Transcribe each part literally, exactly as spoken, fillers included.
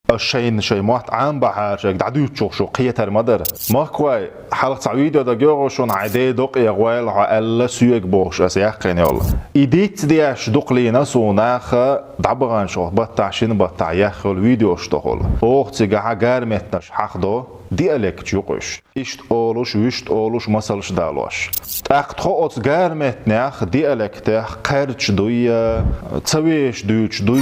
Аш шайна шай мотт Ӏамбахьара шайга дӀадуьйцучух шу кхетар ма дара. Махквай, хьалха цхьа видео дагайогӀу шуна, хьай ден докъе гӀойла хьо аьлла соьга бохуш аса яьккхина йолу. И диц деш дукха лийна суна наха дӀабаханчохь баттахь шина баттахь яхха йолу видеош тохула. Оха цигахь гарметтанаш хьахдо, диалект ю-кх уьш. Иштта олуш, вуьшта олуш, масалш далош. ТӀаккха тхо оцу гарметтанех, диалектех кхаьрдаш дуй, ца вешаш дуьйцуш дуй.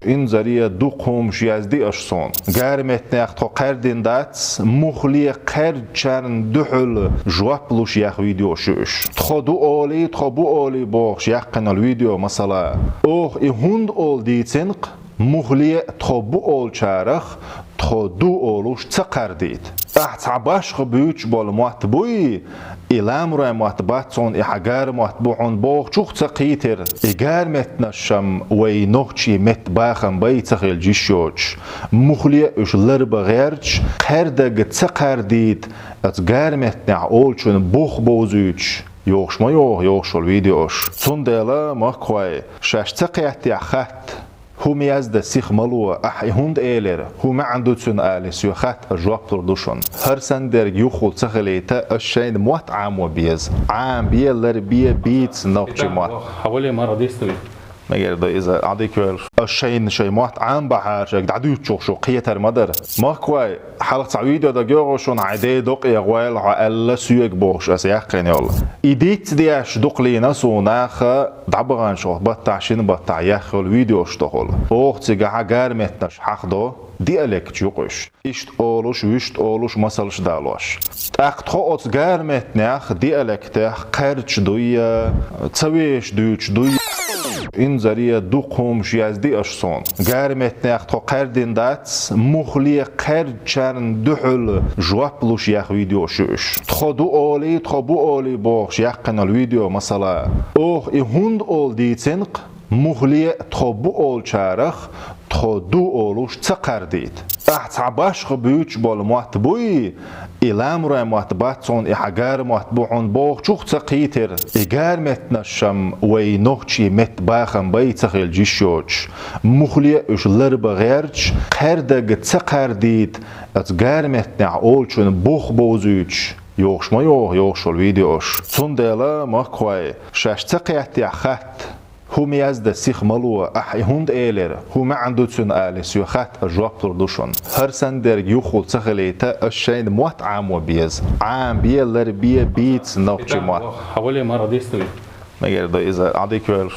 Инзаре дукха хӀумаш язди аш суна. Гарметтанех тхо кхаьрдина дац, муххале кхаьрдачарна дуьхьал жоп луш яха видеош ю уьш. Тхо ду олий, тхо бу олий бохуш яьккхина йолу видео масала. Оха и хӀунда олу дийцина-кх, муххале тхо бу олучарах тхо ду олуш ца кхаьрдийта. Ахь цхьа башха буьйцуш болу мотт буй, и ламаройн мотт бац хьуна, и хьан гара мотт бу хьуна бохучух ца кхийтира. И гарметтанаш-м вай нохчийн меттан бахам бай ца хилча йиш йоцуш. Муххале уьш ларбан гӀерташ, кхаьрдага ца кхаьрдийта, оцу гарметтанехь олучун бух бовзуьйтуш йохуш ма йогӀу йохуш йолу видеош. Цундела, махкахой, шаьш ца кхеттехь хатта, хӀума яздан сиха ма ло, ахь и хӀунда элира, хӀун маьӀна ду цуьнан алий, соьга хатта ас жоп лур ду шуна. ХӀара санна дерг юххе ца хилийта, аш шайна мотт Ӏамо беза. Ӏамабе, ларбе, бийца нохчийн мотт. Хьан вале мара дистуй? Мегар ду иза, Ӏадика йойла. Аш шайна шай мотт Ӏамбахьара шайга дӀадуьйцучух шу кхетар ма дара. Махкахой, хьалха цхьа видео дагайогӀу шуна, хьай ден докъе гӀойла хьо аьлла соьга бохуш аса яьккхина йолу. И диц деш дукха лийна суна наха дӀабаханчохь баттахь шина баттахь яхха йолу видеош тохула. Оха цигахь гарметтанаш хьахдо, диалект ю-кх уьш. Иштта олуш, вуьшта олуш, масалш далош. ТӀаккха тхо оцу гарметтанех, диалектех кхаьрдаш дуй, ца вешаш дуьйцуш дуй. Инзаре дукха хӀумаш язди аш суна. Гарметтанех тхо кхаьрдина дац, муххале кхаьрдачарна дуьхьал жоп луш яха видеош ю уьш. Тхо ду олий, тхо бу олий бохуш яьккхина йолу видео масала. Оха и хӀунда олу дийцина-кх, муххале тхо бу олучарах тхо ду олуш ца кхаьрдийта. Ахь цхьа башха буьйцуш болу мотт буй, и ламаройн мотт бац хьуна, и хьан гара мотт бу хьуна бохучух ца кхийтира. И гарметтанаш-м вай нохчийн меттан бахам бай ца хилча йиш йоцуш. Муххале уьш ларбан гӀерташ, кхаьрдага ца кхаьрдийта, оцу гарметтанехь олучун бух бовзуьйтуш йохуш ма йогӀу йохуш йолу видеош. Цундела, махкахой, шаьш ца кхеттехь хатта, хӀума яздан сиха ма ло, ахь и хӀунда элира, хӀун маьӀна ду цуьнан алий, соьга хатта ас жоп лур ду шуна. ХӀара санна дерг юххе ца хилийта, аш шайна мотт Ӏамо беза. Ӏамабе, ларбе, бийца нохчийн мотт. Хьан вале мара дистуй? Мегар ду иза, Ӏадика йойла.